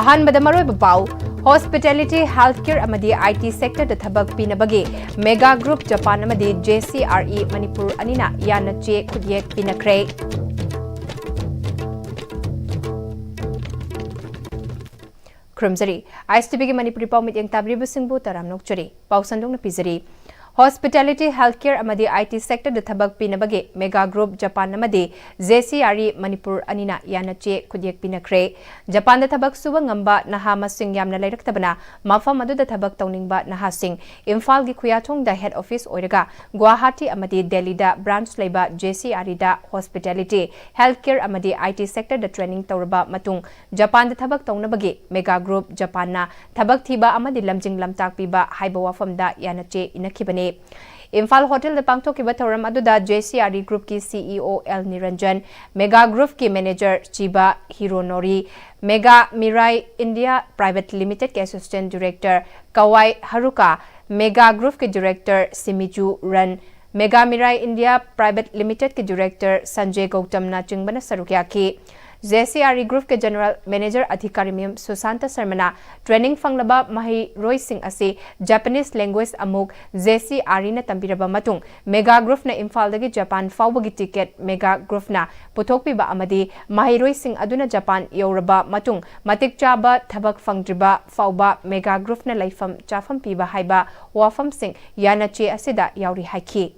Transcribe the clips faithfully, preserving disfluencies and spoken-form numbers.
ꯑꯍꯥꯟꯕꯗ ꯃꯔꯨꯑꯣꯏꯕ ꯄꯥꯎ, hospitality, healthcare ꯑꯃꯗꯤ I T sector ꯗ ꯊꯕꯛ ꯄꯤꯅꯕꯒꯤ Mega Group Japan ꯑꯃꯗꯤ J C R E Manipur ꯑꯅꯤꯅ ꯌꯥꯅ ꯆꯦ ꯈꯨꯠꯌꯦꯛ ꯄꯤꯅꯈ꯭ꯔꯦ꯫ ꯈꯨꯔꯨꯝꯖꯔꯤ꯫ I S T V ꯒꯤ ꯃꯅꯤꯄꯨꯔꯤ ꯄꯥꯎ ꯃꯤꯠꯌꯦꯡ ꯇꯥꯕꯤꯔꯤꯕꯁꯤꯡꯕꯨ ꯇꯔꯥꯝꯅ ꯑꯣꯛꯆꯔꯤ꯫ ꯄꯥꯎ ꯁꯟꯗꯣꯛꯅ ꯄꯤꯖꯔꯤ꯫ Hospitality, healthcare ꯑꯃꯗꯤ I T sector ꯗ ꯊꯕꯛ ꯄꯤꯅꯕꯒꯤ Mega Group Japan ꯑꯃꯗꯤ J C R E Manipur ꯑꯅꯤꯅ ꯌꯥꯅ ꯆꯦ ꯈꯨꯠꯌꯦꯛ ꯄꯤꯅꯈ꯭ꯔꯦ꯫ ꯖꯄꯥꯟꯗ ꯊꯕꯛ ꯁꯨꯕ ꯉꯝꯕ ꯅꯍꯥ ꯃꯁꯤꯡ ꯌꯥꯝꯅ ꯂꯩꯔꯛꯇꯕꯅ ꯃꯐꯝ ꯑꯗꯨꯗ ꯊꯕꯛ ꯇꯧꯅꯤꯡꯕ ꯅꯍꯥꯁꯤꯡ ꯏꯝꯐꯥꯜꯒꯤ ꯈꯨꯌꯥꯊꯣꯡꯗ head office ꯑꯣꯏꯔꯒ ꯒꯨꯋꯥꯍꯥꯇꯤ ꯑꯃꯗꯤ ꯗꯦꯜꯂꯤꯗ branch ꯂꯩꯕ J C R E ꯗ hospitality, healthcare ꯑꯃꯗꯤ I T sector the training ꯇꯧꯔꯕ ꯃꯇꯨꯡ ꯖꯄꯥꯟꯗ ꯊꯕꯛ ꯇꯧꯅꯕꯒꯤ Mega Group Japan ꯅ ꯊꯕꯛ ꯊꯤꯕ ꯑꯃꯗꯤ ꯂꯝꯖꯤꯡ ꯂꯝꯇꯥꯛ ꯄꯤꯕ ꯍꯥꯏꯕ ꯋꯥꯐꯝꯗ ꯌꯥꯅ ꯆꯦ ꯏꯅꯈꯤꯕꯅꯤ꯫ ꯏꯝꯐꯥꯜ ꯍꯣꯇꯦꯜꯗ ꯄꯥꯡꯊꯣꯛꯈꯤꯕ ꯊꯧꯔꯝ ꯑꯗꯨꯗ J C R E Group ꯀꯤ C E O L Niranjan, Mega Group ꯀꯤ manager Chiba Hironori, Mega Mirai India Private Limited ꯀꯤ assistant director Kawai Haruka, Mega Group ꯀꯤ director Shimizu Ren, Mega Mirai India Private Limited ꯀꯤ director Sanjay ꯒꯧꯇꯝꯅ ꯆꯤꯡꯕꯅ ꯁꯔꯨꯛ ꯌꯥꯈꯤ꯫ J C R E Group ꯀꯤ general manager ꯑꯙꯤꯀꯥꯔꯤ ꯃꯌꯨꯝ ꯁꯨꯁꯥꯟꯇ ꯁꯔꯃꯅ training ꯐꯪꯂꯕ ꯃꯍꯩꯔꯣꯏꯁꯤꯡ ꯑꯁꯤ Japanese language ꯑꯃꯨꯛ J C R E ꯅ ꯇꯝꯕꯤꯔꯕ ꯃꯇꯨꯡ Mega Group ꯅ ꯏꯝꯐꯥꯜꯗꯒꯤ ꯖꯄꯥꯟ ꯐꯥꯎꯕꯒꯤ ticket Mega Group ꯅ ꯄꯨꯊꯣꯛꯄꯤꯕ ꯑꯃꯗꯤ ꯃꯍꯩꯔꯣꯏꯁꯤꯡ ꯑꯗꯨꯅ ꯖꯄꯥꯟ ꯌꯧꯔꯕ ꯃꯇꯨꯡ ꯃꯇꯤꯛ ꯆꯥꯕ ꯊꯕꯛ ꯐꯪꯗ꯭ꯔꯤꯕ ꯐꯥꯎꯕ Mega Group ꯅ ꯂꯩꯐꯝ ꯆꯥꯐꯝ ꯄꯤꯕ ꯍꯥꯏꯕ ꯋꯥꯐꯝꯁꯤꯡ ꯌꯥꯅ ꯆꯦ ꯑꯁꯤꯗ ꯌꯥꯎꯔꯤ ꯍꯥꯏꯈꯤ꯫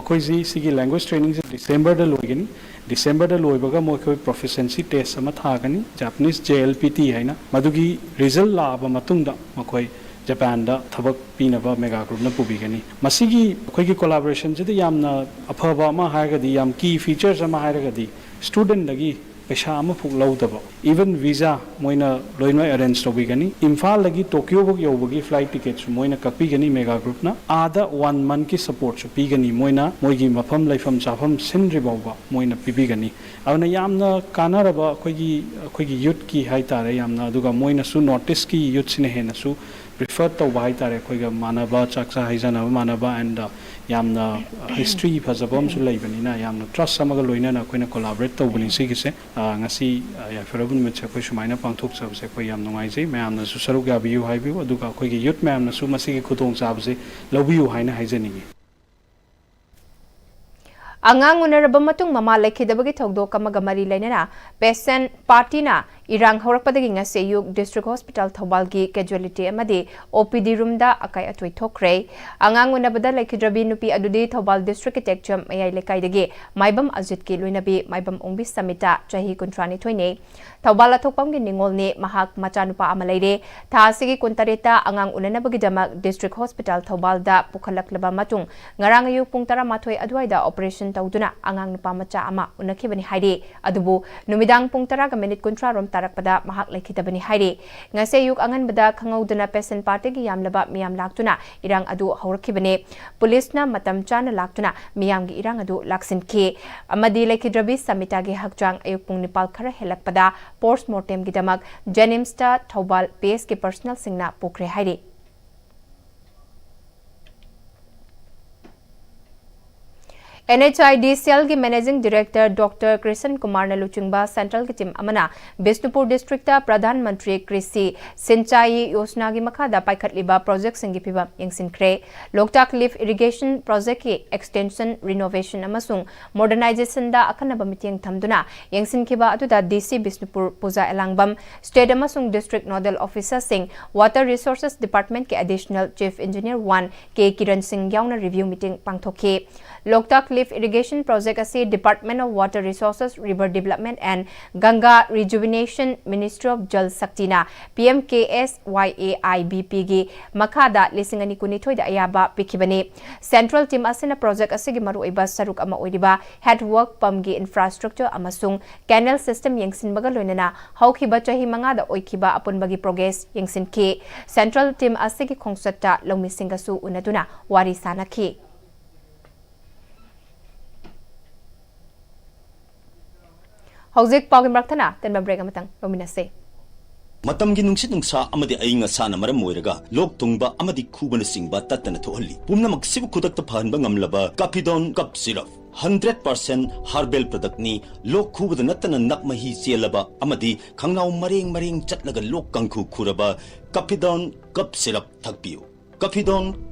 ꯑꯩꯈꯣꯏꯁꯤ ꯁꯤꯒꯤ language training ꯁꯦ December ꯗ ꯂꯣꯏꯒꯅꯤ꯫ December ꯗ ꯂꯣꯏꯕꯒ ꯃꯈꯣꯏ proficiency test ꯑꯃ ꯊꯥꯒꯅꯤ, Japanese J L P T ꯍꯥꯏꯅ꯫ ꯃꯗꯨꯒꯤ result ꯂꯥꯛꯑꯕ ꯃꯇꯨꯡꯗ ꯃꯈꯣꯏ ꯖꯄꯥꯟꯗ ꯊꯕꯛ ꯄꯤꯅꯕ Mega Group ꯅ ꯄꯨꯕꯤꯒꯅꯤ꯫ ꯃꯁꯤꯒꯤ ꯑꯩꯈꯣꯏꯒꯤ collaboration ꯁꯤꯗ ꯌꯥꯝꯅ ꯑꯐꯕ ꯑꯃ ꯍꯥꯏꯔꯒꯗꯤ, ꯌꯥꯝ key features ꯑꯃ ꯍꯥꯏꯔꯒꯗꯤ, student ꯗꯒꯤ ꯄꯩꯁꯥ ꯑꯃꯐꯥꯎ ꯂꯧꯗꯕ, even visa ꯃꯣꯏꯅ ꯂꯣꯏꯅꯃꯛ arrange ꯇꯧꯕꯤꯒꯅꯤ꯫ ꯏꯝꯐꯥꯜꯗꯒꯤ ꯇꯣꯀꯤꯌꯣ ꯐꯥꯎ ꯌꯧꯕꯒꯤ flight ticket ꯁꯨ ꯃꯣꯏꯅ ꯀꯛꯄꯤꯒꯅꯤ Mega Group ꯅ꯫ ꯑꯥꯗ one month ꯀꯤ support ꯁꯨ ꯄꯤꯒꯅꯤ ꯃꯣꯏꯅ, ꯃꯣꯏꯒꯤ ꯃꯐꯝ ꯂꯩꯐꯝ ꯆꯥꯐꯝ ꯁꯤꯟꯗ꯭ꯔꯤ ꯐꯥꯎꯕ ꯃꯣꯏꯅ ꯄꯤꯕꯤꯒꯅꯤ꯫ ꯑꯗꯨꯅ ꯌꯥꯝꯅ ꯀꯥꯟꯅꯔꯕ ꯑꯩꯈꯣꯏꯒꯤ, ꯑꯩꯈꯣꯏꯒꯤ youth ꯀꯤ ꯍꯥꯏꯇꯥꯔꯦ ꯌꯥꯝꯅ, ꯑꯗꯨꯒ ꯃꯣꯏꯅꯁꯨ North East ꯀꯤ youth ꯁꯤꯅ ꯍꯦꯟꯅꯁꯨ ꯄ꯭ꯔꯤꯐꯔ ꯇꯧꯕ ꯍꯥꯏꯇꯥꯔꯦ, ꯑꯩꯈꯣꯏꯒ ꯃꯥꯟꯅꯕ, ꯆꯥꯛ ꯆꯥ ꯍꯩꯖꯅꯕ ꯃꯥꯟꯅꯕ, ꯑꯦꯟ ꯌꯥꯝꯅ ꯍꯤꯁꯇ꯭ꯔꯤ ꯐꯖꯕ ꯑꯃꯁꯨ ꯂꯩꯕꯅꯤꯅ ꯌꯥꯝꯅ ꯇ꯭ꯔꯁ ꯑꯃꯒ ꯂꯣꯏꯅꯅ ꯑꯩꯈꯣꯏꯅ ꯀꯣꯂꯥꯕꯣꯔꯦꯠ ꯇꯧꯕꯅꯤ ꯁꯤꯒꯤꯁꯦ꯫ ꯑ, ꯉꯁꯤ, ꯑ, ꯌꯥꯏꯐꯔꯕ ꯅꯨꯃꯤꯠꯁꯦ ꯑꯩꯈꯣꯏ ꯁꯨꯃꯥꯏꯅ ꯄꯥꯡꯊꯣꯛꯆꯕꯁꯦ ꯑꯩꯈꯣꯏ ꯌꯥꯝ ꯅꯨꯡꯉꯥꯏꯖꯩ꯫ ꯃꯌꯥꯝꯅꯁꯨ ꯁꯔꯨꯛ ꯌꯥꯕꯤꯌꯨ ꯍꯥꯏꯕꯤꯌꯨ, ꯑꯗꯨꯒ ꯑꯩꯈꯣꯏꯒꯤ ꯌꯨꯠ ꯃꯌꯥꯝꯅꯁꯨ ꯃꯁꯤꯒꯤ ꯈꯨꯗꯣꯡꯆꯥꯕꯁꯦ ꯂꯧꯕꯤꯌꯨ ꯍꯥꯏꯅ ꯍꯥꯏꯖꯅꯤꯡꯉꯤ꯫ ꯑꯉꯥꯡ ꯎꯅꯔꯕ ꯃꯇꯨꯡ ꯃꯃꯥ ꯂꯩꯈꯤꯗꯕꯒꯤ ꯊꯧꯗꯣꯛ ꯑꯃꯒ ꯃꯔꯤ ꯂꯩꯅꯅ ꯄꯦꯁꯦꯟ ꯄꯥꯔꯇꯤꯅ ꯏꯔꯥꯡ ꯍꯧꯔꯛꯄꯗꯒꯤ ꯉꯁꯤ ꯑꯌꯨꯛ ꯗꯤꯁꯇ꯭ꯔꯤꯛ ꯍꯣꯁꯄꯤꯇꯥꯜ ꯊꯧꯕꯥꯜꯒꯤ ꯀꯦꯖꯨꯋꯦꯂꯤꯇꯤ ꯑꯃꯗꯤ ꯑꯣ ꯄꯤ ꯗꯤ ꯔꯨꯝꯗ ꯑꯀꯥꯏ ꯑꯇꯣꯏ ꯊꯣꯛꯈ꯭ꯔꯦ꯫ ꯑꯉꯥꯡ ꯎꯅꯕꯗ ꯂꯩꯈꯤꯗ꯭ꯔꯕꯤ ꯅꯨꯄꯤ ꯑꯗꯨꯗꯤ ꯊꯧꯕꯥꯜ ꯗꯤꯁꯇ꯭ꯔꯤꯛꯀꯤ ꯇꯦꯛꯆꯝ ꯃꯌꯥꯏ ꯂꯩꯀꯥꯏꯗꯒꯤ ꯃꯥꯏꯕꯝ ꯑꯖꯤꯠꯀꯤ ꯂꯣꯏꯅꯕꯤ ꯃꯥꯏꯕꯝ ꯑꯣꯡꯕꯤ ꯁꯃꯤꯇꯥ, ꯆꯍꯤ ꯀꯨꯟꯊ꯭ꯔꯥꯅꯤꯊꯣꯏꯅꯤ꯫ ꯊꯧꯕꯥꯜ ꯑꯊꯣꯛꯄꯝꯒꯤ ꯅꯤꯉꯣꯜꯅꯤ, ꯃꯍꯥꯛ ꯃꯆꯥꯅꯨꯄꯥ ꯑꯃ ꯂꯩꯔꯦ꯫ ꯊꯥ ꯑꯁꯤꯒꯤ ꯀꯨꯟꯇꯔꯦꯠꯇ ꯑꯉꯥꯡ ꯎꯅꯅꯕꯒꯤꯗꯃꯛ ꯗꯤꯁꯇ꯭ꯔꯤꯛ ꯍꯣꯁꯄꯤꯇꯥꯜ ꯊꯧꯕꯥꯜꯗ ꯄꯨꯈꯠꯂꯛꯂꯕ ꯃꯇꯨꯡ, ꯉꯔꯥꯡ ꯑꯌꯨꯛ ꯄꯨꯡ ꯇꯔꯥꯃꯥꯊꯣꯏ ꯑꯗꯨꯋꯥꯏꯗ ꯑꯣꯄꯔꯦꯁꯟ ꯇꯧꯗꯨꯅ ꯑꯉꯥꯡ ꯅꯨꯄꯥ ꯃꯆꯥ ꯑꯃ ꯎꯅꯈꯤꯕꯅꯤ ꯍꯥꯏꯔꯤ꯫ ꯑꯗꯨꯕꯨ ꯅꯨꯃꯤꯗꯥꯡ ꯄꯨꯡ ꯇꯔꯥꯒ ꯃꯤꯅꯤꯠ ꯀꯨꯟꯊ꯭ꯔꯥ ꯔꯣꯝ ꯇꯥꯔꯛꯄꯗ ꯃꯍꯥꯛ ꯂꯩꯈꯤꯗꯕꯅꯤ ꯍꯥꯏꯔꯤ꯫ ꯉꯁꯤ ꯑꯌꯨꯛ ꯑꯉꯟꯕꯗ ꯈꯪꯍꯧꯗꯅ ꯄꯦꯁꯦꯟ ꯄꯥꯔꯇꯤꯒꯤ ꯌꯥꯝꯂꯕ ꯃꯤꯌꯥꯝ ꯂꯥꯛꯇꯨꯅ ꯏꯔꯥꯡ ꯑꯗꯨ ꯍꯧꯔꯛꯈꯤꯕꯅꯤ꯫ ꯄꯨꯂꯤꯁꯅ ꯃꯇꯝ ꯆꯥꯅ ꯂꯥꯛꯇꯨꯅ ꯃꯤꯌꯥꯝꯒꯤ ꯏꯔꯥꯡ ꯑꯗꯨ ꯂꯥꯛꯁꯤꯟꯈꯤ ꯑꯃꯗꯤ ꯂꯩꯈꯤꯗ꯭ꯔꯕꯤ ꯁꯃꯤꯇꯥꯒꯤ ꯍꯛꯆꯥꯡ ꯑꯌꯨꯛ ꯄꯨꯡ ꯅꯤꯄꯥꯜ ꯈꯔ ꯍꯦꯜꯂꯛꯄꯗ ꯄꯣꯁꯠꯃꯣꯔꯇꯦꯝꯒꯤꯗꯃꯛ ꯖꯦꯅꯤꯝꯁꯇ ꯊꯧꯕꯥꯜ ꯄꯤ ꯑꯦꯁꯀꯤ ꯄꯔꯁꯅꯦꯜꯁꯤꯡꯅ ꯄꯨꯈ꯭ꯔꯦ ꯍꯥꯏꯔꯤ꯫ ꯑꯦꯟ ꯑꯩꯆ ꯑꯥꯏ ꯗꯤ ꯁꯤ ꯑꯦꯜꯒꯤ ꯃꯦꯅꯦꯖꯤꯡ ꯗꯤꯔꯦꯛꯇꯔ ꯗꯣꯛꯇꯔ ꯀ꯭ꯔꯤꯁꯟ ꯀꯨꯃꯥꯔꯅ ꯂꯨꯆꯤꯡꯕ ꯁꯦꯟꯇ꯭ꯔꯦꯜꯒꯤ ꯇꯤꯝ ꯑꯃꯅ ꯕꯤꯁꯅꯨꯄꯨꯔ ꯗꯤꯁꯇ꯭ꯔꯤꯛꯇ ꯄ꯭ꯔꯙꯥꯟ ꯃꯟꯇ꯭ꯔꯤ ꯀ꯭ꯔꯤꯁꯤ ꯁꯤꯟꯆꯥꯏ ꯌꯣꯖꯅꯥꯒꯤ ꯃꯈꯥꯗ ꯄꯥꯏꯈꯠꯂꯤꯕ ꯄ꯭ꯔꯣꯖꯦꯛꯁꯤꯡꯒꯤ ꯐꯤꯚꯝ ꯌꯦꯡꯁꯤꯟꯈ꯭ꯔꯦ꯫ ꯂꯣꯛꯇꯥꯛ ꯂꯤꯐ ꯏꯔꯤꯒꯦꯁꯟ ꯄ꯭ꯔꯣꯖꯦꯛꯀꯤ ꯑꯦꯛꯁꯇꯦꯟꯁꯟ, ꯔꯤꯅꯣꯚꯦꯁꯟ ꯑꯃꯁꯨꯡ ꯃꯣꯗꯔꯅꯥꯏꯖꯦꯁꯟꯗ ꯑꯈꯟꯅꯕ ꯃꯤꯠꯌꯦꯡ ꯊꯝꯗꯨꯅ ꯌꯦꯡꯁꯤꯟꯈꯤꯕ ꯑꯗꯨꯗ D C Bishnupur Puja Elangbam, state ꯑꯃꯁꯨꯡ ꯗꯤꯁꯇ꯭ꯔꯤꯛ ꯅꯣꯗꯦꯜ ꯑꯣꯐꯤꯁꯔꯁꯤꯡ, ꯋꯥꯇꯔ ꯔꯤꯁꯣꯔꯁꯦꯁ ꯗꯤꯄꯥꯔꯠꯃꯦꯟꯠꯀꯤ ꯑꯦꯗꯤꯁꯅꯦꯜ ꯆꯤꯐ ꯏꯟꯖꯤꯅꯤꯌꯔ ꯋꯥꯟ ꯀꯦ ꯀꯤꯔꯟ ꯁꯤꯡ ꯌꯥꯎꯅ ꯔꯤꯚ꯭ꯌꯨ ꯃꯤꯇꯤꯡ ꯄꯥꯡꯊꯣꯛꯈꯤ꯫ ꯂꯣꯛꯇꯥꯛ ꯂꯤꯐ ꯏꯔꯤꯒꯦꯁꯟ ꯄ꯭ꯔꯣꯖꯦꯛ ꯑꯁꯤ Department of Water Resources, River Development and Ganga Rejuvenation, Ministry of Jal Shaktiꯅ P M K S Y A I B ꯄꯤꯒꯤ ꯃꯈꯥꯗ ꯂꯤꯁꯤꯡ ꯑꯅꯤ ꯀꯨꯟꯅꯤꯊꯣꯏꯗ ꯑꯌꯥꯕ ꯄꯤꯈꯤꯕꯅꯤ꯫ ꯁꯦꯟꯇ꯭ꯔꯦꯜ ꯇꯤꯝ ꯑꯁꯤꯅ ꯄ꯭ꯔꯣꯖꯦꯛ ꯑꯁꯤꯒꯤ ꯃꯔꯨꯑꯣꯏꯕ ꯁꯔꯨꯛ ꯑꯃ ꯑꯣꯏꯔꯤꯕ ꯍꯦꯗ ꯋꯥꯔꯛ ꯄꯝꯒꯤ ꯏꯟꯐ꯭ꯔꯥꯁ꯭ꯇ꯭ꯔꯛꯆꯔ ꯑꯃꯁꯨꯡ ꯀꯦꯅꯦꯜ ꯁꯤꯁꯇꯦꯝ ꯌꯦꯡꯁꯤꯟꯕꯒ ꯂꯣꯏꯅꯅ ꯍꯧꯈꯤꯕ ꯆꯍꯤ ꯃꯉꯥꯗ ꯑꯣꯏꯈꯤꯕ ꯑꯄꯨꯟꯕꯒꯤ ꯄ꯭ꯔꯣꯒ꯭ꯔꯦꯁ ꯌꯦꯡꯁꯤꯟꯈꯤ꯫ ꯁꯦꯟꯇ꯭ꯔꯦꯜ ꯇꯤꯝ ꯑꯁꯤꯒꯤ ꯈꯣꯡꯆꯠꯇ ꯂꯧꯃꯤꯁꯤꯡꯒꯁꯨ ꯎꯅꯗꯨꯅ ꯋꯥꯔꯤ ꯁꯥꯅꯈꯤ꯫ ꯍꯧꯖꯤꯛ ꯄꯥꯎꯒꯤ ꯃꯔꯛ ꯊꯠꯅ ꯇꯦꯟꯕ ꯕ꯭ꯔꯦꯛ ꯑꯃꯇꯪ ꯂꯧꯃꯤꯟꯅꯁꯦ꯫ ꯃꯇꯝꯒꯤ ꯅꯨꯡꯁꯤꯠ ꯅꯨꯡꯁꯥ ꯑꯃꯗꯤ ꯑꯏꯪ ꯑꯁꯥꯅ ꯃꯔꯝ ꯑꯣꯏꯔꯒ ꯂꯣꯛ ꯊꯨꯡꯕ ꯑꯃꯗꯤ ꯈꯨꯕꯅꯆꯤꯡꯕ ꯇꯠꯇꯅ ꯊꯣꯛꯍꯜꯂꯤ꯫ ꯄꯨꯝꯅꯃꯛꯁꯤꯕꯨ ꯈꯨꯗꯛꯇ ꯐꯍꯟꯕ ꯉꯝꯂꯕ ꯀꯥꯐꯤꯗꯣꯟ ꯀꯞ ꯁꯤꯔꯞ, ꯍꯟꯗ꯭ꯔꯦꯠ ꯄꯥꯔꯁꯦꯟ ꯍꯥꯔꯕꯦꯜ ꯄ꯭ꯔꯗꯛꯅꯤ꯫ ꯂꯣꯛ ꯈꯨꯕꯗ ꯅꯠꯇꯅ ꯅꯞ ꯃꯍꯤ ꯆꯦꯜꯂꯕ ꯑꯃꯗꯤ ꯈꯪꯅꯥꯎ ꯃꯔꯦꯡ ꯃꯔꯦꯡ ꯆꯠꯂꯒ ꯂꯣꯛ ꯀꯥꯡꯈꯨ ꯈꯨꯔꯕ ꯀꯥꯐꯤꯗꯣꯟ ꯀꯞ syrup ꯊꯛꯄꯤꯌꯨ꯫ ꯀꯥꯐꯤꯗꯣꯟ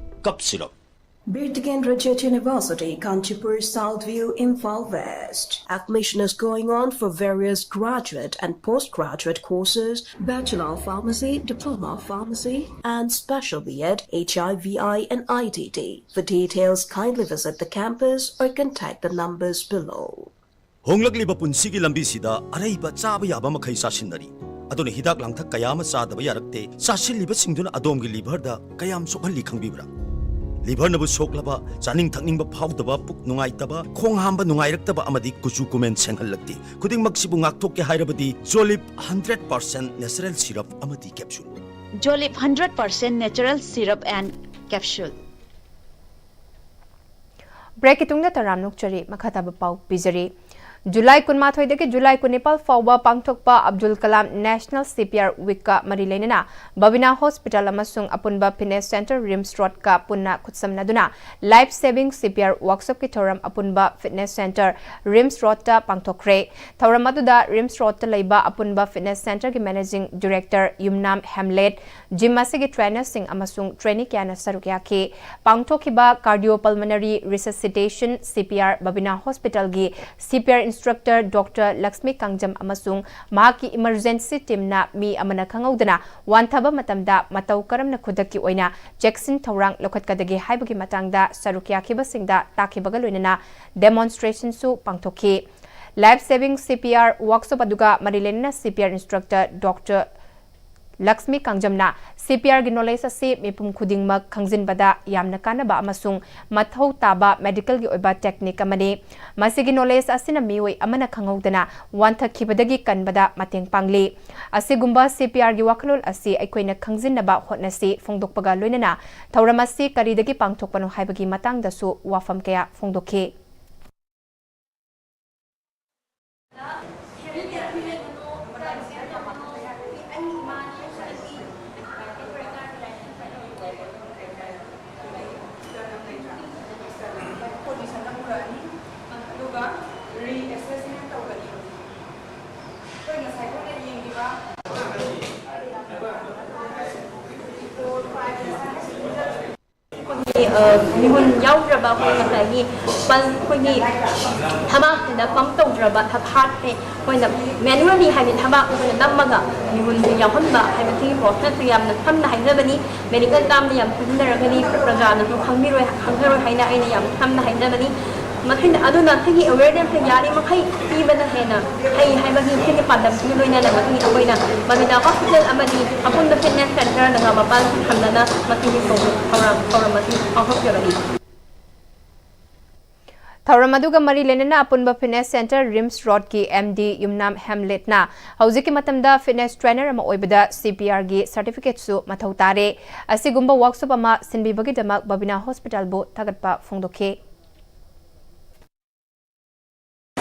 cup syrup. Bir Tikendrajit University, Kanchipur, South View, Imphal West. Admission is going on for various graduate and postgraduate courses, Bachelor of Pharmacy, Diploma of Pharmacy, and Special B.Ed, HIV/AIDS and IDD. For details, kindly visit the campus or contact the numbers below. ꯍꯣꯡꯂꯛꯂꯤꯕ ꯄꯨꯟꯁꯤꯒꯤ ꯂꯝꯕꯤꯁꯤꯗ ꯑꯔꯩꯕ ꯆꯥꯕ ꯌꯥꯕ ꯃꯈꯩ ꯆꯥꯁꯤꯟꯅꯔꯤ꯫ ꯑꯗꯨꯅ ꯍꯤꯗꯥꯛ ꯂꯥꯡꯊꯛ ꯀꯌꯥ ꯑꯃ ꯆꯥꯗꯕ ꯌꯥꯔꯛꯇꯦ꯫ ꯆꯥꯁꯤꯜꯂꯤꯕꯁꯤꯡꯗꯨꯅ ꯑꯗꯣꯝꯒꯤ ꯂꯤꯚꯔꯗ ꯀꯌꯥꯝ ꯁꯣꯛꯍꯜꯂꯤ ꯈꯪꯕꯤꯕ꯭ꯔꯥ? ꯂꯤꯚꯔꯅꯕꯨ ꯁꯣꯛꯂꯕ, ꯆꯥꯅꯤꯡ ꯊꯛꯅꯤꯡꯕ ꯐꯥꯎꯗꯕ, ꯄꯨꯛ ꯅꯨꯡꯉꯥꯏꯇꯕ, ꯈꯣꯡ ꯍꯥꯝꯕ ꯅꯨꯡꯉꯥꯏꯔꯛꯇꯕ ꯑꯃꯗꯤ ꯀꯨꯆꯨ ꯀꯨꯃꯦꯟ ꯁꯦꯡꯍꯜꯂꯛꯇꯦ꯫ ꯈꯨꯗꯤꯡꯃꯛꯁꯤꯕꯨ ꯉꯥꯛꯊꯣꯛꯀꯦ ꯍꯥꯏꯔꯕꯗꯤ ꯖꯣꯂꯤꯞ ꯍꯟꯗ꯭ꯔꯦꯠ ꯄꯥꯔꯁꯦꯟ ꯅꯦꯆꯔꯦꯜ ꯁꯤꯔꯞ ꯑꯃꯗꯤ capsule. Jolip hundred percent natural syrup and capsule. ꯕ꯭ꯔꯦꯛꯀꯤ ꯇꯨꯡꯗ ꯇꯔꯥꯝ ꯅꯣꯛꯆꯔꯤ꯫ ꯃꯈꯥ ꯇꯥꯕ ꯄꯥꯎ ꯄꯤꯖꯔꯤ꯫ ꯖꯨꯂꯥꯏ ꯀꯨꯟꯃꯥꯊꯣꯏꯗꯒꯤ ꯖꯨꯂꯥꯏ ꯀꯨꯟꯅꯤꯄꯥꯜ ꯐꯥꯎꯕ ꯄꯥꯡꯊꯣꯛꯄ ꯑꯕꯗꯨꯜ ꯀꯂꯥꯝ ꯅꯦꯁꯅꯦꯜ ꯁꯤ ꯄꯤ ꯑꯥꯔ ꯋꯤꯛꯀ ꯃꯔꯤ ꯂꯩꯅꯅ ꯕꯕꯤꯅꯥ ꯍꯣꯁꯄꯤꯇꯥꯜ ꯑꯃꯁꯨꯡ ꯑꯄꯨꯟꯕ ꯐꯤꯠꯅꯦꯁ ꯁꯦꯟꯇꯔ ꯔꯤꯝꯁ ꯔꯣꯗꯀ ꯄꯨꯟꯅ ꯈꯨꯠꯁꯝꯅꯗꯨꯅ ꯂꯥꯏꯐ ꯁꯦꯚꯤꯡ ꯁꯤ ꯄꯤ ꯑꯥꯔ ꯋꯥꯔꯛꯁꯣꯞꯀꯤ ꯊꯧꯔꯝ ꯑꯄꯨꯟꯕ ꯐꯤꯠꯅꯦꯁ ꯁꯦꯟꯇꯔ ꯔꯤꯝꯁ ꯔꯣꯗꯇ ꯄꯥꯡꯊꯣꯛꯈ꯭ꯔꯦ꯫ ꯊꯧꯔꯝ ꯑꯗꯨꯗ ꯔꯤꯝꯁ ꯔꯣꯗꯇ ꯂꯩꯕ ꯑꯄꯨꯟꯕ ꯐꯤꯠꯅꯦꯁ ꯁꯦꯟꯇꯔꯒꯤ ꯃꯦꯅꯦꯖꯤꯡ ꯗꯤꯔꯦꯛꯇꯔ ꯌꯨꯝꯅꯥꯝ ꯍꯦꯝꯂꯦꯠ, ꯖꯤꯝ ꯑꯁꯤꯒꯤ ꯇ꯭ꯔꯦꯅꯔꯁꯤꯡ ꯑꯃꯁꯨꯡ ꯇ꯭ꯔꯦꯅꯤ ꯀꯌꯥꯅ ꯁꯔꯨꯛ ꯌꯥꯈꯤ꯫ ꯄꯥꯡꯊꯣꯛꯈꯤꯕ ꯀꯥꯔꯗꯤꯑꯣ ꯄꯜꯃꯅꯔꯤ ꯔꯤꯁꯁꯤꯇꯦꯁꯟ ꯁꯤ ꯄꯤ ꯑꯥꯔ ꯕꯕꯤꯅꯥ ꯍꯣꯁꯄꯤꯇꯥꯜꯒꯤ ꯁꯤ P R instructor doctor Lakshmi Kangjam ꯑꯃꯁꯨꯡ ꯃꯍꯥꯛꯀꯤ ꯏꯃꯔꯖꯦꯟꯁꯤ ꯇꯤꯝꯅ ꯃꯤ ꯑꯃꯅ ꯈꯪꯍꯧꯗꯅ ꯋꯥꯟꯊꯕ ꯃꯇꯝꯗ ꯃꯇꯧ ꯀꯔꯝꯅ ꯈꯨꯗꯛꯀꯤ ꯑꯣꯏꯅ ꯆꯦꯛꯁꯤꯟ ꯊꯧꯔꯥꯡ ꯂꯧꯈꯠꯀꯗꯒꯦ ꯍꯥꯏꯕꯒꯤ ꯃꯇꯥꯡꯗ ꯁꯔꯨꯛ ꯌꯥꯈꯤꯕꯁꯤꯡꯗ ꯇꯥꯛꯈꯤꯕꯒ ꯂꯣꯏꯅꯅ ꯗꯦꯃꯣꯟꯁꯇ꯭ꯔꯦꯁꯟꯁꯨ ꯄꯥꯡꯊꯣꯛꯈꯤ꯫ ꯂꯥꯏꯐ ꯁꯦꯚꯤꯡ ꯁꯤ ꯄꯤ ꯑꯥꯔ ꯋꯥꯔꯛꯁꯣꯞ ꯑꯗꯨꯒ ꯃꯔꯤ ꯂꯩꯅꯅ C P R instructor doctor Lakshmi ꯀꯥꯡꯖꯝꯅ ꯁꯤ ꯄꯤ ꯑꯥꯔꯒꯤ ꯅꯣꯂꯦꯖ ꯑꯁꯤ ꯃꯤꯄꯨꯝ ꯈꯨꯗꯤꯡꯃꯛ ꯈꯪꯖꯤꯟꯕꯗ ꯌꯥꯝꯅ ꯀꯥꯟꯅꯕ ꯑꯃꯁꯨꯡ ꯃꯊꯧ ꯇꯥꯕ ꯃꯦꯗꯤꯀꯦꯜꯒꯤ ꯑꯣꯏꯕ ꯇꯦꯛꯅꯤꯛ ꯑꯃꯅꯤ꯫ ꯃꯁꯤꯒꯤ ꯅꯣꯂꯦꯖ ꯑꯁꯤꯅ ꯃꯤꯑꯣꯏ ꯑꯃꯅ ꯈꯪꯍꯧꯗꯅ ꯋꯥꯟꯊꯈꯤꯕꯗꯒꯤ ꯀꯟꯕꯗ ꯃꯇꯦꯡ ꯄꯥꯡꯂꯤ꯫ ꯑꯁꯤꯒꯨꯝꯕ ꯁꯤ ꯄꯤ ꯑꯥꯔꯒꯤ ꯋꯥꯈꯜꯂꯣꯟ ꯑꯁꯤ ꯑꯩꯈꯣꯏꯅ ꯈꯪꯖꯤꯟꯅꯕ ꯍꯣꯠꯅꯁꯤ ꯐꯣꯡꯗꯣꯛꯄꯒ ꯂꯣꯏꯅꯅ ꯊꯧꯔꯝ ꯑꯁꯤ ꯀꯔꯤꯗꯒꯤ ꯄꯥꯡꯊꯣꯛꯄꯅꯣ ꯍꯥꯏꯕꯒꯤ ꯃꯇꯥꯡꯗꯁꯨ ꯋꯥꯐꯝ ꯀꯌꯥ ꯐꯣꯡꯗꯣꯛꯈꯤ꯫ ꯑ, ꯃꯤꯍꯨꯟ ꯌꯥꯎꯗ꯭ꯔꯕ ꯑꯩꯈꯣꯏ ꯉꯁꯥꯏꯒꯤ ꯄꯜ-, ꯑꯩꯈꯣꯏꯒꯤ ꯊꯕꯥꯛꯁꯤꯗ ꯄꯝꯞ ꯇꯧꯗ꯭ꯔꯕ ꯊꯕꯥꯛꯁꯦ ꯑꯩꯈꯣꯏꯅ ꯃꯦꯅꯨꯋꯦꯜꯂꯤ, ꯍꯥꯏꯗꯤ ꯊꯕꯥꯛ ꯑꯩꯈꯣꯏꯅ ꯅꯝꯃꯒ ꯃꯤꯍꯨꯟꯁꯦ ꯌꯥꯎꯍꯟꯕ ꯍꯥꯏꯕꯁꯤꯒꯤ ꯄ꯭ꯔꯣꯁꯦꯁꯁꯦ ꯌꯥꯝꯅ ꯁꯝꯅ ꯍꯥꯏꯖꯕꯅꯤ꯫ ꯃꯦꯗꯤꯀꯦꯜ ꯇꯥꯝꯗ ꯌꯥꯝ ꯁꯤꯖꯤꯟꯅꯔꯒꯗꯤ ꯄ꯭ꯔꯖꯥꯅꯁꯨ ꯈꯪꯕꯤꯔꯣꯏ, ꯈꯪꯖꯔꯣꯏ ꯍꯥꯏꯅ ꯑꯩꯅ ꯌꯥꯝ ꯁꯝꯅ ꯍꯥꯏꯖꯕꯅꯤ꯫ ꯃꯁꯤꯅ, ꯑꯗꯨꯅ ꯁꯤꯒꯤ ꯑꯦꯋꯦꯌꯔꯅꯦꯁꯁꯦ ꯌꯥꯔꯤꯃꯈꯩ ꯄꯤꯕꯅ ꯍꯦꯟꯅ ꯐꯩ ꯍꯥꯏꯕꯒꯤ ꯁꯤꯒꯤ ꯄꯥꯟꯗꯝꯁꯤꯒ ꯂꯣꯏꯅꯅ ꯃꯁꯤꯒꯤ ꯑꯩꯈꯣꯏꯅ ꯕꯕꯤꯅꯥ ꯍꯣꯁꯄꯤꯇꯥꯜ ꯑꯃꯗꯤ ꯑꯄꯨꯟꯕ ꯐꯤꯠꯅꯦꯁ ꯁꯦꯟꯇꯔꯅꯒ ꯃꯄꯥꯟ ꯊꯝꯅꯅ ꯃꯁꯤꯒꯤ ꯊꯧꯔꯝ, ꯊꯧꯔꯝ, ꯊꯧꯔꯝ ꯑꯁꯤ ꯄꯥꯡꯊꯣꯛꯆꯕꯅꯤ꯫ ꯊꯧꯔꯝ ꯑꯗꯨꯒ ꯃꯔꯤ ꯂꯩꯅꯅ ꯑꯄꯨꯟꯕ ꯐꯤꯠꯅꯦꯁ ꯁꯦꯟꯇꯔ ꯔꯤꯝꯁ ꯔꯣꯗꯀꯤ ꯑꯦꯝ ꯗꯤ ꯌꯨꯝꯅꯥꯝ ꯍꯦꯝꯂꯦꯠꯅ ꯍꯧꯖꯤꯛꯀꯤ ꯃꯇꯝꯗ ꯐꯤꯠꯅꯦꯁ ꯇ꯭ꯔꯦꯅꯔ ꯑꯃ ꯑꯣꯏꯕꯗ ꯁꯤ ꯄꯤ ꯑꯥꯔꯒꯤ ꯁꯥꯔꯇꯤꯐꯤꯀꯦꯠꯁꯨ ꯃꯊꯧ ꯇꯥꯔꯦ꯫ ꯑꯁꯤꯒꯨꯝꯕ ꯋꯥꯛꯁꯣꯞ ꯑꯃ ꯁꯤꯟꯕꯤꯕꯒꯤꯗꯃꯛ ꯕꯕꯤꯅꯥ ꯍꯣꯁꯄꯤꯇꯥꯜꯕꯨ ꯊꯥꯒꯠꯄ ꯐꯣꯡꯗꯣꯛꯈꯤ꯫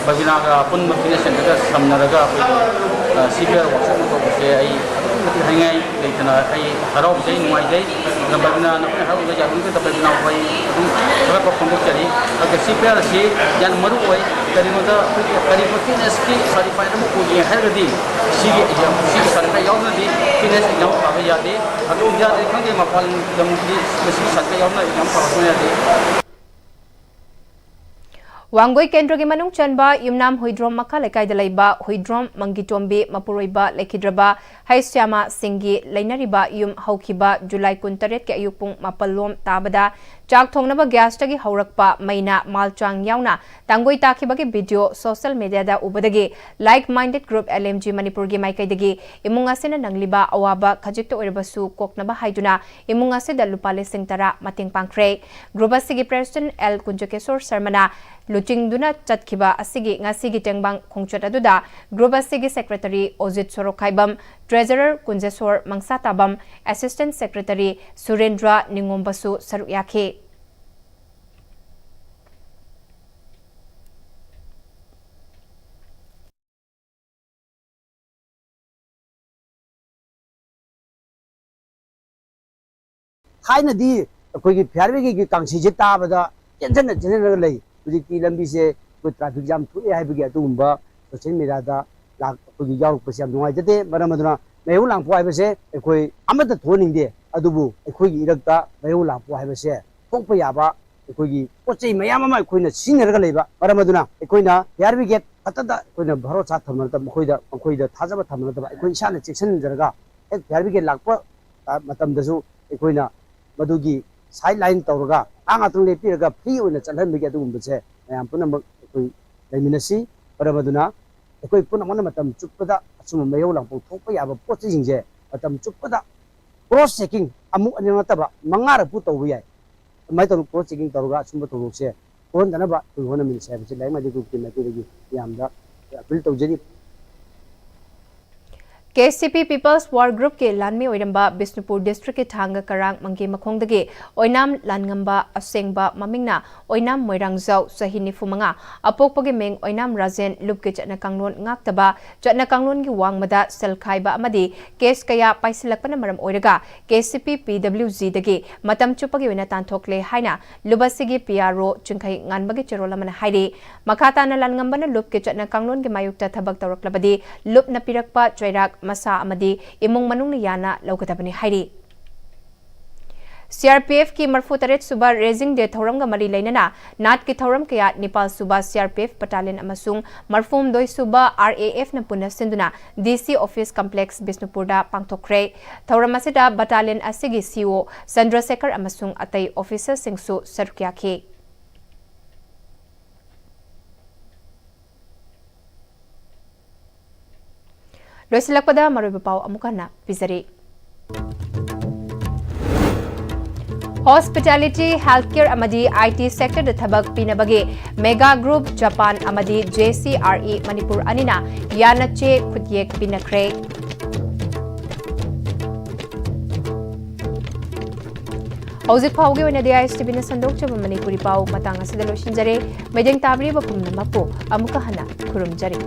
ꯕꯕꯤꯅꯥꯒ ꯑꯄꯨꯟꯕ ꯐꯤꯠꯅꯦꯁ ꯁꯦꯟꯇꯔꯒ ꯁꯝꯅꯔꯒ ꯑꯩꯈꯣꯏꯒꯤ, ꯑ, ꯁꯤ ꯄꯤ ꯑꯥꯔ ꯋꯥꯛꯁꯣꯞ ꯑꯃ ꯇꯧꯕꯁꯦ ꯑꯩ ꯑꯗꯨꯛꯀꯤ ꯃꯇꯤꯛ ꯍꯥꯏꯅꯤꯡꯉꯥꯏ ꯂꯩꯇꯅ ꯑꯩ ꯍꯔꯥꯎꯖꯩ, ꯅꯨꯡꯉꯥꯏꯖꯩ꯫ ꯑꯗꯨꯅ ꯕꯕꯤꯅꯥꯅ ꯑꯩꯈꯣꯏ ꯍꯔꯥꯎꯖꯩ ꯌꯥꯔꯤꯃꯈꯩꯗ ꯕꯕꯤꯅꯥꯕꯨ ꯑꯩ ꯑꯗꯨꯝ ꯊꯥꯒꯠꯄ ꯐꯣꯡꯗꯣꯛꯆꯔꯤ꯫ ꯑꯗꯨꯒ ꯁꯤ ꯄꯤ ꯑꯥꯔ ꯑꯁꯤ ꯌꯥꯝꯅ ꯃꯔꯨ ꯑꯣꯏ꯫ ꯀꯔꯤꯒꯨꯝꯕꯗ ꯑꯩꯈꯣꯏꯒꯤ ꯀꯔꯤꯒꯨꯝꯕ ꯐꯤꯠꯅꯦꯁꯀꯤ ꯁꯥꯔꯇꯤꯐꯥꯏꯠ ꯑꯃ ꯑꯣꯏꯒꯦ ꯍꯥꯏꯔꯒꯗꯤ ꯁꯤꯒꯤ ꯑꯦꯛꯖꯥꯝ, ꯁꯤꯒꯤ ꯁꯥꯔꯇꯤꯐꯥꯏꯠ ꯌꯥꯎꯗ꯭ꯔꯗꯤ ꯐꯤꯠꯅꯦꯁ ꯑꯦꯛꯖꯥꯝ ꯊꯥꯕ ꯌꯥꯗꯦ꯫ ꯑꯗꯨ ꯏꯟꯗꯤꯌꯥꯗꯗꯤ ꯈꯪꯗꯦ, ꯃꯄꯥꯟ ꯂꯝꯒꯤ ꯃꯁꯤꯒꯤ ꯁꯥꯔꯇꯤꯐꯥꯏꯠ ꯌꯥꯎꯗꯅ ꯑꯦꯛꯖꯥꯝ ꯊꯥꯕ ꯁꯨꯡꯌꯥ ꯌꯥꯗꯦ꯫ ꯋꯥꯡꯒꯣꯏ ꯀꯦꯟꯗ꯭ꯔꯒꯤ ꯃꯅꯨꯡ ꯆꯟꯕ ꯌꯨꯝꯅꯥꯝ ꯍꯨꯏꯗ꯭ꯔꯣꯝ ꯃꯈꯥ ꯂꯩꯀꯥꯏꯗ ꯂꯩꯕ ꯍꯨꯏꯗ꯭ꯔꯣꯝ ꯃꯪꯒꯤꯇꯣꯝꯕꯤ ꯃꯄꯨꯔꯣꯏꯕ ꯂꯩꯈꯤꯗ꯭ꯔꯕ ꯍꯩꯁ꯭ꯌꯥꯃ ꯁꯤꯡꯒꯤ ꯂꯩꯅꯔꯤꯕ ꯌꯨꯝ ꯍꯧꯈꯤꯕ ꯖꯨꯂꯥꯏ ꯀꯨꯟꯇꯔꯦꯠꯀꯤ ꯑꯌꯨꯛ ꯄꯨꯡ ꯃꯥꯄꯜ ꯂꯣꯝ ꯇꯥꯕꯗ ꯆꯥꯛ ꯊꯣꯡꯅꯕ ꯒ꯭ꯌꯥꯁꯇꯒꯤ ꯍꯧꯔꯛꯄ ꯃꯩꯅ ꯃꯥꯜꯆꯥꯡ ꯌꯥꯎꯅ ꯇꯥꯡꯒꯣꯏ ꯇꯥꯈꯤꯕꯒꯤ ꯚꯤꯗꯤꯑꯣ ꯁꯣꯁꯤꯌꯦꯜ ꯃꯤꯗꯤꯌꯥꯗ ꯎꯕꯗꯒꯤ Like Minded Group L M G ꯃꯅꯤꯄꯨꯔꯒꯤ ꯃꯥꯏꯀꯩꯗꯒꯤ ꯏꯃꯨꯡ ꯑꯁꯤꯅ ꯅꯪꯂꯤꯕ ꯑꯋꯥꯕ ꯈꯖꯤꯛꯇ ꯑꯣꯏꯔꯕꯁꯨ ꯀꯣꯛꯅꯕ ꯍꯥꯏꯗꯨꯅ ꯏꯃꯨꯡ ꯑꯁꯤꯗ ꯂꯨꯄꯥ ꯂꯤꯁꯤꯡ ꯇꯔꯥ ꯃꯇꯦꯡ ꯄꯥꯡꯈ꯭ꯔꯦ꯫ ꯒ꯭ꯔꯨꯞ ꯑꯁꯤꯒꯤ ꯄ꯭ꯔꯦꯁꯤꯗꯦꯟꯠ ꯑꯦꯜ ꯀꯨꯟꯖꯀꯦꯁꯣꯔ ꯁꯔꯃꯅ ꯂꯨꯆꯤꯡꯗꯨꯅ ꯆꯠꯈꯤꯕ ꯑꯁꯤꯒꯤ ꯉꯁꯤꯒꯤ ꯇꯦꯡꯕꯥꯡ ꯈꯣꯡꯆꯠ ꯑꯗꯨꯗ ꯒ꯭ꯔꯨꯞ ꯑꯁꯤꯒꯤ ꯁꯦꯀ꯭ꯔꯦꯇꯔꯤ ꯑꯣꯖꯤꯠ ꯁꯣꯔꯣꯛꯈꯥꯏꯕꯝ, ꯇ꯭ꯔꯦꯖꯔꯔ ꯀꯨꯟꯖꯦꯁꯣꯔ ꯃꯪꯁꯥꯇꯥꯕꯝ, ꯑꯦꯁꯤꯁꯇꯦꯟꯠ ꯁꯦꯀ꯭ꯔꯦꯇꯔꯤ ꯁꯨꯔꯦꯟꯗ꯭ꯔ ꯅꯤꯉꯣꯝꯕꯁꯨ ꯁꯔꯨꯛ ꯌꯥꯈꯤ꯫ ꯊꯥꯏꯅꯗꯤ ꯑꯩꯈꯣꯏꯒꯤ ꯐꯤꯌꯥꯔꯋꯦꯒꯤ ꯀꯥꯡꯁꯤꯁꯦ ꯇꯥꯕꯗ ꯆꯦꯟꯁꯤꯟꯅ ꯆꯦꯟꯁꯤꯟꯅꯒ ꯂꯩ꯫ ꯍꯧꯖꯤꯛꯇꯤ ꯂꯝꯕꯤꯁꯦ ꯑꯩꯈꯣꯏ ꯇ꯭ꯔꯥꯐꯤꯛ ꯖꯥꯝ ꯊꯣꯛꯑꯦ ꯍꯥꯏꯕꯒꯤ ꯑꯗꯨꯒꯨꯝꯕ ꯁꯣꯁꯤꯌꯦꯜ ꯃꯦꯗꯤꯌꯥꯗ ꯂꯥꯛ-, ꯑꯩꯈꯣꯏꯒꯤ ꯌꯥꯎꯔꯛꯄꯁꯦ ꯌꯥꯝ ꯅꯨꯡꯉꯥꯏꯖꯗꯦ꯫ ꯃꯔꯝ ꯑꯗꯨꯅ ꯃꯩꯍꯧ ꯂꯥꯡꯄꯣꯛ ꯍꯥꯏꯕꯁꯦ ꯑꯩꯈꯣꯏ ꯑꯃꯠꯇ ꯊꯣꯛꯍꯟꯅꯤꯡꯗꯦ, ꯑꯗꯨꯕꯨ ꯑꯩꯈꯣꯏꯒꯤ ꯏꯔꯛꯇ ꯃꯩꯍꯧ ꯂꯥꯡꯄꯣꯛ ꯍꯥꯏꯕꯁꯦ ꯊꯣꯛꯄ ꯌꯥꯕ ꯑꯩꯈꯣꯏꯒꯤ ꯄꯣꯠ ꯆꯩ ꯃꯌꯥꯝ ꯑꯃ ꯑꯩꯈꯣꯏꯅ ꯁꯤꯖꯤꯟꯅꯔꯒ ꯂꯩꯕ꯫ ꯃꯔꯝ ꯑꯗꯨꯅ ꯑꯩꯈꯣꯏꯅ ꯐꯥꯌꯔ ꯕ꯭ꯔꯤꯒꯦꯗ ꯈꯛꯇꯗ ꯑꯩꯈꯣꯏꯅ ꯚꯔꯣꯁꯥ ꯊꯝꯕ ꯅꯠꯇꯕ, ꯃꯈꯣꯏꯗ, ꯃꯈꯣꯏꯗ ꯊꯥꯖꯕ ꯊꯝꯕ ꯅꯠꯇꯕ, ꯑꯩꯈꯣꯏ ꯏꯁꯥꯅ ꯆꯦꯛꯁꯤꯟꯖꯔꯒ ꯍꯦꯛ ꯐꯥꯌꯔ ꯕ꯭ꯔꯤꯒꯦꯗ ꯂꯥꯛꯄ, ꯑ, ꯃꯇꯝꯗꯁꯨ ꯑꯩꯈꯣꯏꯅ ꯃꯗꯨꯒꯤ ꯁꯥꯏꯗ ꯂꯥꯏꯟ ꯇꯧꯔꯒ, ꯑꯥ ꯉꯥꯛꯇꯪ ꯂꯦꯞꯄꯤꯔꯒ ꯐ꯭ꯔꯤ ꯑꯣꯏꯅ ꯆꯠꯍꯟꯕꯒꯤ ꯑꯗꯨꯒꯨꯝꯕꯁꯦ ꯃꯌꯥꯝ ꯄꯨꯝꯅꯃꯛ ꯑꯩꯈꯣꯏ ꯂꯩꯃꯤꯟꯅꯁꯤ꯫ ꯃꯔꯝ ꯑꯗꯨꯅ ꯑꯩꯈꯣꯏ ꯄꯨꯝꯅꯃꯛꯅ ꯃꯇꯝ ꯆꯨꯞꯄꯗ ꯑꯁꯨꯝꯕ ꯃꯩꯍꯧ ꯂꯥꯡꯄꯣꯛ ꯊꯣꯛꯄ ꯌꯥꯕ ꯄꯣꯠ ꯆꯩꯁꯤꯡꯁꯦ ꯃꯇꯝ ꯆꯨꯞꯄꯗ ꯀ꯭ꯔꯣꯁ ꯆꯦꯀꯤꯡ ꯑꯃꯨꯛ ꯑꯅꯤꯔꯛ ꯅꯠꯇꯕ ꯃꯉꯥꯔꯛꯄꯨ ꯇꯧꯕ ꯌꯥꯏ꯫ ꯑꯗꯨꯃꯥꯏꯅ ꯇꯧꯔꯒ ꯀ꯭ꯔꯣꯁ ꯆꯦꯀꯤꯡ ꯇꯧꯔꯒ ꯑꯁꯨꯝꯕ ꯊꯧꯗꯣꯛꯁꯦ ꯊꯣꯛꯍꯟꯗꯅꯕ ꯑꯩꯈꯣꯏ ꯍꯣꯠꯅꯃꯤꯟꯅꯁꯦ ꯍꯥꯏꯕꯁꯤ ꯂꯥꯏꯔꯤꯛ ꯃꯥꯏꯗꯤ ꯒ꯭ꯔꯨꯞꯀꯤ ꯃꯥꯏꯀꯩꯗꯒꯤ ꯃꯌꯥꯝꯗ ꯑꯄꯤꯜ ꯇꯧꯖꯔꯤ꯫ ꯀꯦ ꯑꯦꯁ ꯁꯤ ꯄꯤ People's War Groupꯀꯤ ꯂꯥꯟꯃꯤ ꯑꯣꯏꯔꯝꯕ ꯕꯤꯁꯅꯨꯄꯨꯔ ꯗꯤꯁꯇ꯭ꯔꯤꯛꯀꯤ ꯊꯥꯡꯒ ꯀꯔꯥꯡ ꯃꯪꯒꯤ ꯃꯈꯣꯡꯗꯒꯤ ꯑꯣꯏꯅꯥꯝ ꯂꯥꯟꯉꯝꯕ, ꯑꯁꯦꯡꯕ ꯃꯃꯤꯡꯅ ꯑꯣꯏꯅꯥꯝ ꯃꯣꯏꯔꯥꯡꯖꯥꯎ, ꯆꯍꯤ ꯅꯤꯐꯨ ꯃꯉꯥ, ꯑꯄꯣꯛꯄꯒꯤ ꯃꯤꯡ ꯑꯣꯏꯅꯥꯝ ꯔꯥꯖꯦꯟ, ꯂꯨꯞꯀꯤ ꯆꯠꯅ ꯀꯥꯡꯂꯣꯟ ꯉꯥꯛꯇꯕ, ꯆꯠꯅ ꯀꯥꯡꯂꯣꯟꯒꯤ ꯋꯥꯡꯃꯗ ꯁꯦꯜ ꯈꯥꯏꯕ ꯑꯃꯗꯤ ꯀꯦꯁ ꯀꯌꯥ ꯄꯥꯏꯁꯤꯜꯂꯛꯄꯅ ꯃꯔꯝ ꯑꯣꯏꯔꯒ ꯀꯦ ꯑꯦꯁ ꯁꯤ ꯄꯤ P W Gꯗꯒꯤ ꯃꯇꯝ ꯆꯨꯞꯄꯒꯤ ꯑꯣꯏꯅ ꯇꯥꯟꯊꯣꯛꯂꯦ ꯍꯥꯏꯅ ꯂꯨꯞ ꯑꯁꯤꯒꯤ P R O ꯆꯤꯡꯈꯩ ꯉꯥꯟꯕꯒꯤ ꯆꯦꯔꯣꯜ ꯑꯃꯅ ꯍꯥꯏꯔꯤ꯫ ꯃꯈꯥ ꯇꯥꯅ ꯂꯥꯟꯉꯝꯕꯅ ꯂꯨꯞꯀꯤ ꯆꯠꯅ ꯀꯥꯡꯂꯣꯟꯒꯤ ꯃꯥꯌꯣꯛꯇ ꯊꯕꯛ ꯇꯧꯔꯛꯂꯕꯗꯤ ꯂꯨꯞꯅ ꯄꯤꯔꯛꯄ ꯆꯩꯔꯥꯛ, ꯃꯁꯥ ꯑꯃꯗꯤ ꯏꯃꯨꯡ ꯃꯅꯨꯡꯅ ꯌꯥꯅ ꯂꯧꯒꯗꯕꯅꯤ ꯍꯥꯏꯔꯤ꯫ C R P Fꯀꯤ ꯃꯔꯤꯐꯨ ꯇꯔꯦꯠ ꯁꯨꯕ Raising Day ꯊꯧꯔꯝꯒ ꯃꯔꯤ ꯂꯩꯅꯅ ꯅꯥꯠꯀꯤ ꯊꯧꯔꯝ ꯀꯌꯥ, ꯅꯤꯄꯥꯜ ꯁꯨꯕ C R P F Battalion ꯑꯃꯁꯨꯡ ꯃꯔꯤꯐꯨ ꯍꯨꯝꯗꯣꯏ ꯁꯨꯕ R A Fꯅ ꯄꯨꯟꯅ ꯁꯤꯟꯗꯨꯅ D C Office Complex ꯕꯤꯁꯅꯨꯄꯨꯔꯗ ꯄꯥꯡꯊꯣꯛꯈ꯭ꯔꯦ꯫ ꯊꯧꯔꯝ ꯑꯁꯤꯗ battalion ꯑꯁꯤꯒꯤ C O ꯆꯟꯗ꯭ꯔꯁꯦꯈꯔ ꯑꯃꯁꯨꯡ ꯑꯇꯩ officerꯁꯤꯡꯁꯨ ꯁꯔꯨꯛ ꯌꯥꯈꯤ꯫ ꯂꯣꯏꯁꯤꯜꯂꯛꯄꯗ ꯃꯔꯨꯑꯣꯏꯕ ꯄꯥꯎ ꯑꯃꯨꯛ ꯍꯟꯅ ꯄꯤꯖꯔꯤ꯫ Hospitality, healthcare ꯑꯃꯗꯤ I T sectorꯗ ꯊꯕꯛ ꯄꯤꯅꯕꯒꯤ Mega Group Japan ꯑꯃꯗꯤ J C R E Manipur ꯑꯅꯤꯅ ꯌꯥꯅꯆꯦ ꯈꯨꯠꯌꯦꯛ ꯄꯤꯅꯈ꯭ꯔꯦ꯫ ꯍꯧꯖꯤꯛ ꯐꯥꯎꯒꯤ ꯑꯣꯏꯅꯗꯤ I S T Vꯅ ꯁꯟꯗꯣꯛꯆꯕ ꯃꯅꯤꯄꯨꯔꯤ ꯄꯥꯎ ꯃꯇꯥꯡ ꯑꯁꯤꯗ ꯂꯣꯏꯁꯤꯟꯖꯔꯦ꯫ ꯃꯤꯠꯌꯦꯡ ꯇꯥꯕꯤꯔꯤꯕ ꯄꯨꯝꯅꯃꯛꯄꯨ ꯑꯃꯨꯛꯀ ꯍꯟꯅ ꯈꯨꯔꯨꯝꯖꯔꯤ꯫